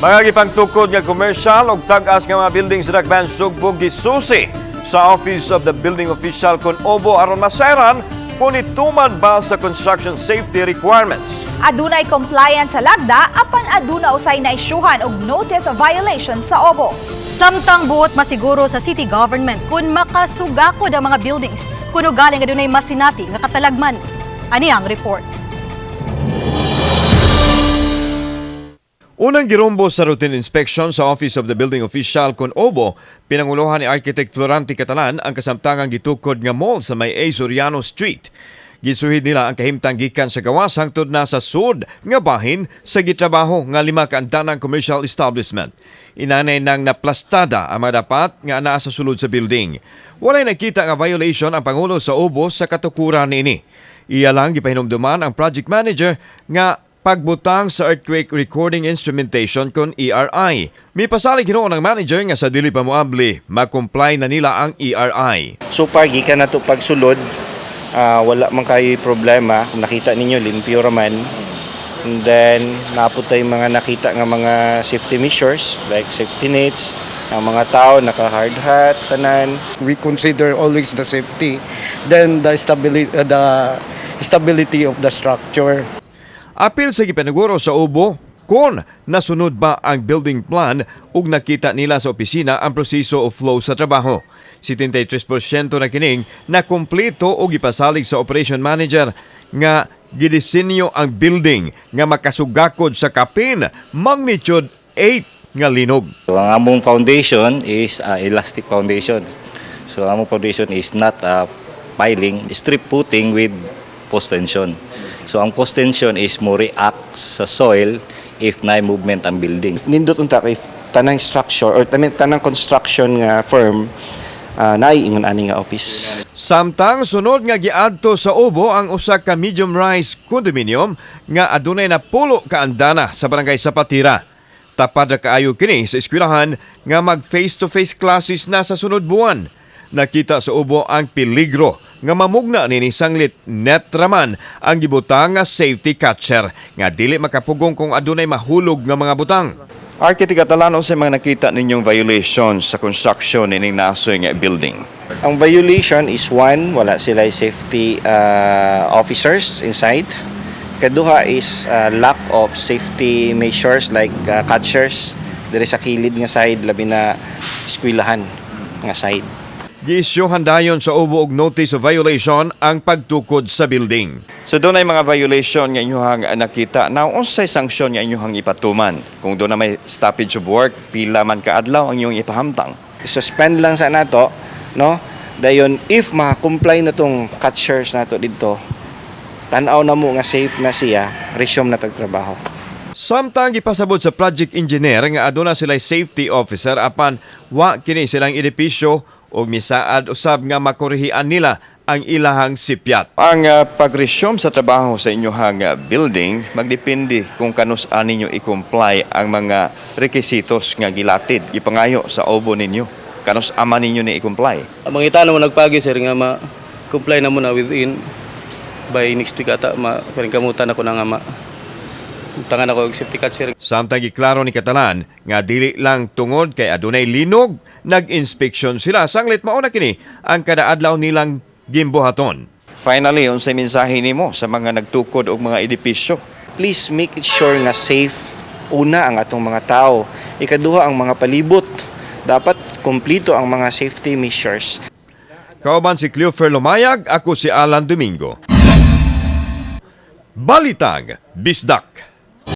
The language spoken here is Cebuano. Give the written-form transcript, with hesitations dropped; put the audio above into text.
Mga gipangtukod nga commercial ug tag-as nga mga building sa Dakbayan Sugbo gisusi sa Office of the Building Official kon OBO aron masayran kung ituman ba sa construction safety requirements. Adunay compliance sa lagda apan aduna usay naisyuhan og notice of violation sa OBO. Samtang buot masiguro sa city government kung makasugakod ang mga buildings kuno galing adunay masinati nga katalagman. Ani ang report. Unang girumbo sa routine inspection sa Office of the Building Official kon OBO, pinanguluhan ni Architect Florante Catalan ang kasamtangang gitukod nga mall sa may A. Soriano Street. Gisuhid nila ang kahimtang gikan sa gawas hangtod na sa sud nga bahin sa gitrabaho nga lima ka andanang commercial establishment. Inanay nang naplastada ang mga dapat nga anaa sa sulod sa building. Walay nakita nga violation ang Pangulo sa OBO sa katukuran niini. Iya lang gipahinumduman ang project manager nga pagbutang sa earthquake recording instrumentation kon ERI. Mipasalig hinuon ang manager nga sa dili pa moabli, ma-comply na nila ang ERI. So far, gikan na to pagsulod, wala man kayo problema. Kung nakita ninyo, limpyo raman. And then, napot tayo mga nakita nga mga safety measures like safety nets, ang mga tao naka hard hat, tanan. We consider always the safety, then the stability of the structure. Apil sa gipaniguro sa OBO kung nasunod ba ang building plan ug nakita nila sa opisina ang proseso o flow sa trabaho. 73% na kining na kumpleto og gipasalig sa operation manager nga gidisenyo ang building nga makasugakod sa kapin magnitude 8 nga linog. So, ang among foundation is elastic foundation. So ang among foundation is not piling, strip footing with post tension. So ang post tension is mo react sa soil if na movement ang building. Nindot unta kay tanang structure or I mean, tanang construction nga firm naay ingon ani nga office. Samtang sunod nga giadto sa OBO ang usa ka medium rise condominium nga adunay napulo ka andana sa barangay Zapatera. Tapad ra kaayo kini sa eskwelahan nga mag face-to-face classes na sa sunod buwan. Nakita sa OBO ang peligro nga mamugna nini sanglit net raman ang gibutang nga safety catcher nga dili makapugong kung adunay mahulog nga mga butang. Architect Catalan, sa mga nakita ninyong violation sa construction ining nasoy nga building? Ang violation is one, wala sila safety officers inside. Kaduha is lack of safety measures like catchers diri sa kilid nga side, labi na eskwelahan nga side. Giisyuhan dayon sa OBO og notice of violation ang pagtukod sa building. So doon ay mga violation nga inyuhang nakita. Now, unsay sanksyon nga inyuhang ipatuman? Kung doon na may stoppage of work, pila man kaadlaw ang inyong ipahamtang? Suspend lang sa nato, no? Dayon if maka-comply na tong catchers nato didto, tan-aw na mo nga safe na siya, resume na tag trabaho. Samtang gipasabot sa project engineer nga aduna sila safety officer apan wa kini silang edipisyo ug misaad usab nga makorehian nila ang ilahang sipyat. Ang pag-resume sa trabaho sa inyong building magdepende kung kanus-a ninyo i-comply ang mga rekisitos nga gilatid, gipangayo sa OBO ninyo. Kanus-a man ninyo ni i-comply? Ang mangita na mo nagpagi, sir, nga ma comply na mo na within by next week ata ma kamutan ako na nga ma tangan ako og safety catcher. Samtang giklaro ni Catalan nga dili lang tungod kay adunay linog, nag-inspection sila sanglit mao na kini ang kada adlaw nilang gimbuhaton. Finally, unsay mensahe nimo sa mga nagtukod og mga edipisyo? Please make it sure nga safe una ang atong mga tao. Ikaduha, ang mga palibot. Dapat kumpleto ang mga safety measures. Kauban si Cleofer Lumayag, ako si Alan Domingo. Balitang Bisdak.